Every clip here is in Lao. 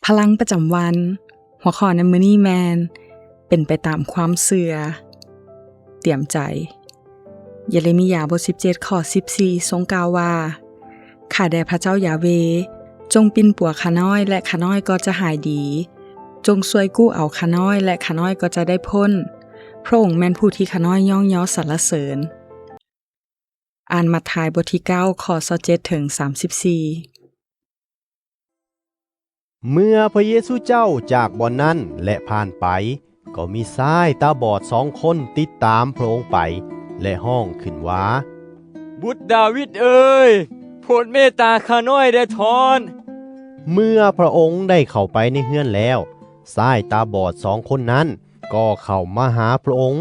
ພະລັງປະຈຳວັນ. ຫົວຂໍ້ໃນມື້ນີ້ແມ່ນ ເປັນໄປຕາມຄວາມເຊື່ອ. ຕຽມໃຈ. ເຢເຣມີຍາ ບົດສິບເຈັດ ຂໍ້ສິບສີ່ ຊົງກ່າວວ່າ, ຂ້າແດ່ພະເຈົ້າຢາເວ, ຈົ່ງປິ່ນປົວຂ້ານ້ອຍ ແລະ ຂ້ານ້ອຍກໍຈະຫາຍດີ, ຈົ່ງຊ່ວຍກູ້ເອົາຂ້ານ້ອຍ ແລະ ຂ້ານ້ອຍກໍຈະໄດ້ພົ້ນ. ພະອົງແມ່ນຜູ້ທີ່ຂ້ານ້ອຍຍ້ອງຍໍສັນລະເສີນ. ອ່ານມັດທາຍ ບົດທີເກົ້າ ຂໍ້ຊາວເຈັດ ເຖິງ ສາມສິບສີ່. ເມື່ອພະເຢຊູເຈົ້າຈາກບ່ອນນັ້ນ ແລະ ຜ່ານໄປ, ກໍມີຊາຍຕາບອດສອງຄົນຕິດຕາມພະອົງໄປ ແລະ ຮ້ອງຂຶ້ນວ່າ, ບຸດດາວິດເອີຍ, ໂຜດເມດຕາຂ້ານ້ອຍແດ່ທ້ອນ. ເມື່ອພະອົງໄດ້ເຂົ້າໄປໃນເຮືອນແລ້ວ, ຊາຍຕາບອດສອງຄົນນັ້ນກໍເຂົ້າມາຫາພະອົງ.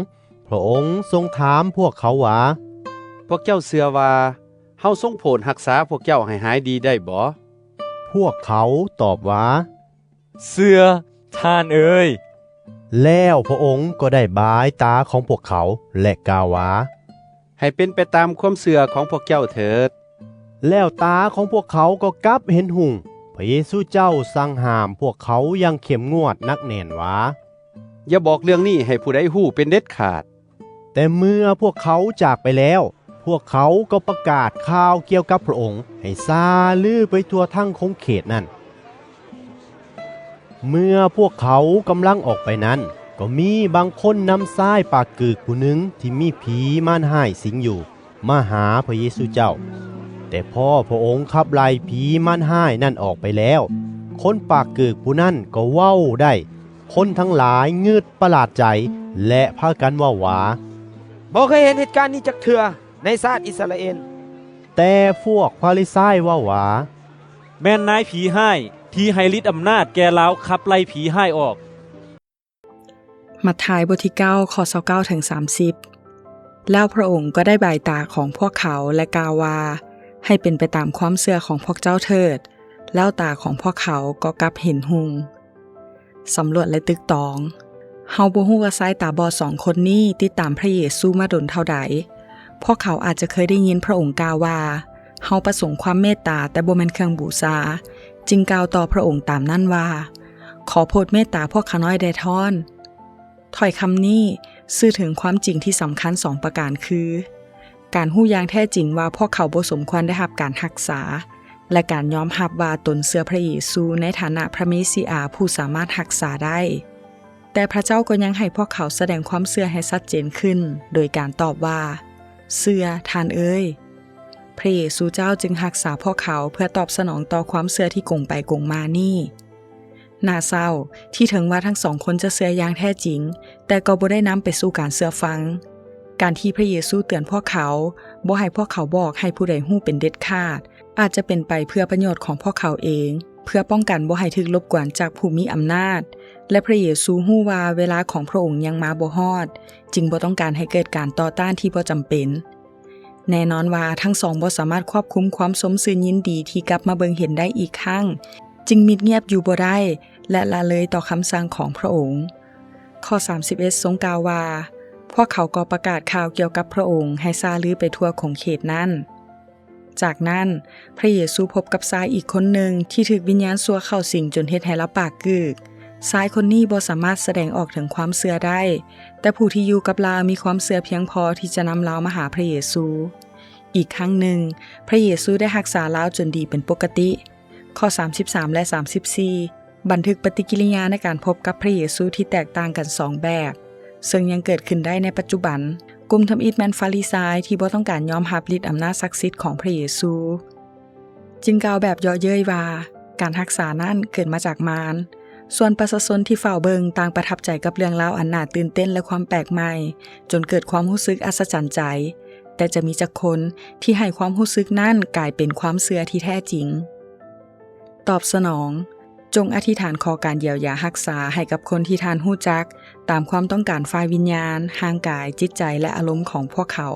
ພະອົງຊົງຖາມພວກເຂົາວ່າ, ພວກເຈົ້າເຊື່ອວ່າເຮົາຊົງໂຜດຮັກສາພວກເຈົ້າໃຫ້ຫາຍດີໄດ້ບໍ່? ພວກເຂົາຕອບວ່າ, ເຊື່ອ, ທ່ານເອີຍ. ແລ້ວພະອົງກໍໄດ້ບາຍຕາຂອງພວກເຂົາ ແລະ ກ່າວວ່າ, ໃຫ້ເປັນໄປຕາມຄວາມເຊື່ອຂອງພວກເຈົ້າເຖີດ. ແລ້ວຕາຂອງພວກເຂົາກໍກັບເຫັນຮຸ່ງ. ພະເຢຊູເຈົ້າສັ່ງຫ້າມພວກເຂົາຢ່າງເຂັ້ມງວດໜັກແໜ້ນວ່າ, ຢ່າບອກເລື່ອງນີ້ໃຫ້ຜູ້ໃດຮູ້ເປັນເດັດຂາດ. ແຕ່ເມື່ອພວກເຂົາຈາກໄປແລ້ວ, ພວກເຂົາກໍປະກາດຂ່າວກ່ຽວກັບພະອົງໃຫ້ຊາລືໄປທົ່ວທັງຂົງເຂດນັ້ນ. ເມື່ອພວກເຂົາກຳລັງອອກໄປນັ້ນ, ກໍມີບາງຄົນນຳຊາຍປາກກືກຜູ້ໜຶ່ງທີ່ມີຜີມານຮ້າຍສິງຢູ່ ມາຫາພະເຢຊູເຈົ້າ. ແຕ່ພໍພະອົງຂັບໄລ່ຜີມານຮ້າຍນັ້ນອອກໄປແລ້ວ, ຄົນປາກກືກຜູ້ນັ້ນກໍເວົ້າໄດ້. ຄົນທັງຫຼາຍງຶດປະຫຼາດໃຈ ແລະ ພາກັນເວົ້າວ່າ, ບໍ່ເຄີຍເຫັນເຫດການນີ້ຈັກເທື່ອໃນຊາດອິດສະຣາເອນ. ແຕ່ພວກຟາຣິຊາຍເວົ້າວ່າ, ແມ່ນນາຍຜີຮ້າຍທີ່ໃຫ້ລິດອຳນາດແກ່ລາວຂັບໄລ່ຜີຮ້າຍອອກ. ມັດທາຍ ບົດທີເກົ້າ ຂໍ້ຊາວເກົ້າ ເຖິງ ສາມສິບ. ແລ້ວພະອົງກໍໄດ້ບາຍຕາຂອງພວກເຂົາ ແລະ ກ່າວວ່າ, ໃຫ້ເປັນໄປຕາມຄວາມເຊື່ອຂອງພວກເຈົ້າເຖີດ. ແລ້ວຕາຂອງພວກເຂົາກໍກັບເຫັນຮຸ່ງ. ສຳຫຼວດ ແລະ ຕຶກຕອງ. ເຮົາບໍ່ຮູ້ວ່າຊາຍຕາບອດສອງຄົນນີ້ຕິດຕາມພະເຢຊູມາດົນເທົ່າໃດ. ພວກເຂົາອາດຈະເຄີຍໄດ້ຍິນພະອົງກ່າວວ່າ, ເຮົາປະສົງຄວາມເມດຕາ ແຕ່ບໍ່ແມ່ນເຄື່ອງບູຊາ, ຈຶ່ງກ່າວຕໍ່ພະອົງຕາມນັ້ນວ່າ, ຂໍໂຜດເມດຕາພວກຂ້ານ້ອຍແດ່ທ້ອນ. ຖ້ອຍຄຳນີ້ສື່ເຖິງຄວາມຈິງທີ່ສຳຄັນສອງປະການຄື, ການຮູ້ຢ່າງແທ້ຈິງວ່າພວກເຂົາບໍ່ສົມຄວນໄດ້ຮັບການຮັກສາ ແລະ ການຍອມຮັບວ່າຕົນເຊື່ອພະເຢຊູໃນຖານະພະເມຊິອາຜູ້ສາມາດຮັກສາໄດ້. ແຕ່ພະເຈົ້າກໍຍັງໃຫ້ພວກເຂົາສະແດງຄວາມເຊື່ອໃຫ້ຊັດເຈນຂຶ້ນ ໂດຍການຕອບວ່າ, ເຊື່ອ, ທ່ານເອີຍ. ພະເຢຊູເຈົ້າຈຶ່ງຮັກສາພວກເຂົາເພື່ອຕອບສະໜອງຕໍ່ຄວາມເຊື່ອທີ່ກົງໄປກົງມານີ້. ໜ້າເສົ້າທີ່ເຖິງວ່າທັງສອງຄົນຈະເຊື່ອຢ່າງແທ້ຈິງ, ແຕ່ກໍບໍ່ໄດ້ນຳໄປສູ່ການເຊື່ອຟັງ. ການທີ່ພະເຢຊູເຕືອນພວກເຂົາ, ບໍ່ໃຫ້ພວກເຂົາບອກໃຫ້ຜູ້ໃດຮູ້ເປັນເດັດຂາດ, ອາດຈະເປັນໄປເພື່ອປະໂຫຍດຂອງພວກເຂົາເອງ, ເພື່ອປ້ອງກັນບໍ່ໃຫ້ຖືກລົບກວນຈາກຜູ້ມີອຳນາດ, ແລະ ພະເຢຊູຮູ້ວ່າເວລາຂອງພະອົງຍັງມາບໍ່ຮອດ, ຈຶ່ງບໍ່ຕ້ອງການໃຫ້ເກີດການຕໍ່ຕ້ານທີ່ບໍ່ຈຳເປັນ. ແນ່ນອນວ່າທັງສອງບໍ່ສາມາດຄວບຄຸມຄວາມຊົມຊື່ນຍິນດີທີ່ກັບມາເບິ່ງເຫັນໄດ້ອີກຄັ້ງ, ຈຶ່ງມິດງຽບຢູ່ບໍ່ໄດ້ ແລະ ລະເລີຍຕໍ່ຄຳສັ່ງຂອງພະອົງ. ຂໍ້ສາມສິບເອັດຊົງກ່າວວ່າ, ພວກເຂົາກໍປະກາດຂ່າວກ່ຽວກັບພະອົງໃຫ້ຊາລືໄປທົ່ວຂົງເຂດນັ້ນ. ຈາກນັ້ນ, ພະເຢຊູພົບກັບຊາຍອີກຄົນໜຶ່ງທີ່ຖືກວິນຍານຊົ່ວເຂົ້າສິງຈົນເຮັດໃຫ້ລາວປາກກືກ. ຊາຍຄົນນີ້ບໍ່ສາມາດສະແດງອອກເຖິງຄວາມເຊື່ອໄດ້, ແຕ່ຜູ້ທີ່ຢູ່ກັບລາວມີຄວາມເຊື່ອພຽງພໍທີ່ຈະນຳລາວມາຫາພະເຢຊູ. ອີກຄັ້ງໜຶ່ງ, ພະເຢຊູໄດ້ຮັກສາລາວຈົນດີເປັນປົກກະຕິ. ຂໍ້ສາມສິບສາມ ແລະ ສາມສິບສີ່ ບັນທຶກປະຕິກິລິຍາໃນການພົບກັບພະເຢຊູທີ່ແຕກຕ່າງກັນສອງແບບ, ເຊິ່ງຍັງເກີດຂຶ້ນໄດ້ໃນປັດຈຸບັນ. ກຸ່ມທຳອິດແມ່ນຟາຣິຊາຍທີ່ບໍ່ຕ້ອງການຍອມຮັບລິດອຳນາດສັກສິດຂອງພະເຢຊູ, ຈຶ່ງກ່າວແບບເຍາະເຍີ້ຍວ່າ ການຮັກສານັ້ນເກີດມາຈາກມານ. ສ່ວນປະຊາຊົນທີ່ເຝົ້າເບິ່ງຕ່າງປະທັບໃຈກັບເລື່ອງລາວອັນໜ້າຕື່ນເຕັ້ນ ແລະ ຄວາມແປກໃໝ່, ຈົນເກີດຄວາມຮູ້ສຶກອັດສະຈັນໃຈ. ແຕ່ຈະມີຈັກຄົນທີ່ໃຫ້ຄວາມຮູ້ສຶກນັ້ນກາຍເປັນຄວາມເຊື່ອທີ່ແທ້ຈິງ? ຕອບສະໜອງ, ຈົ່ງອະທິຖານຂໍການຢຽວຢາຮັກສາໃຫ້ກັບຄົນທີ່ທ່ານຮູ້ຈັກ, ຕາມຄວາມຕ້ອງການຝ່າຍວິນຍານ, ຮ່າງກາຍ, ຈິດໃຈ ແລະ ອາລົມຂອງພວກເຂົາ.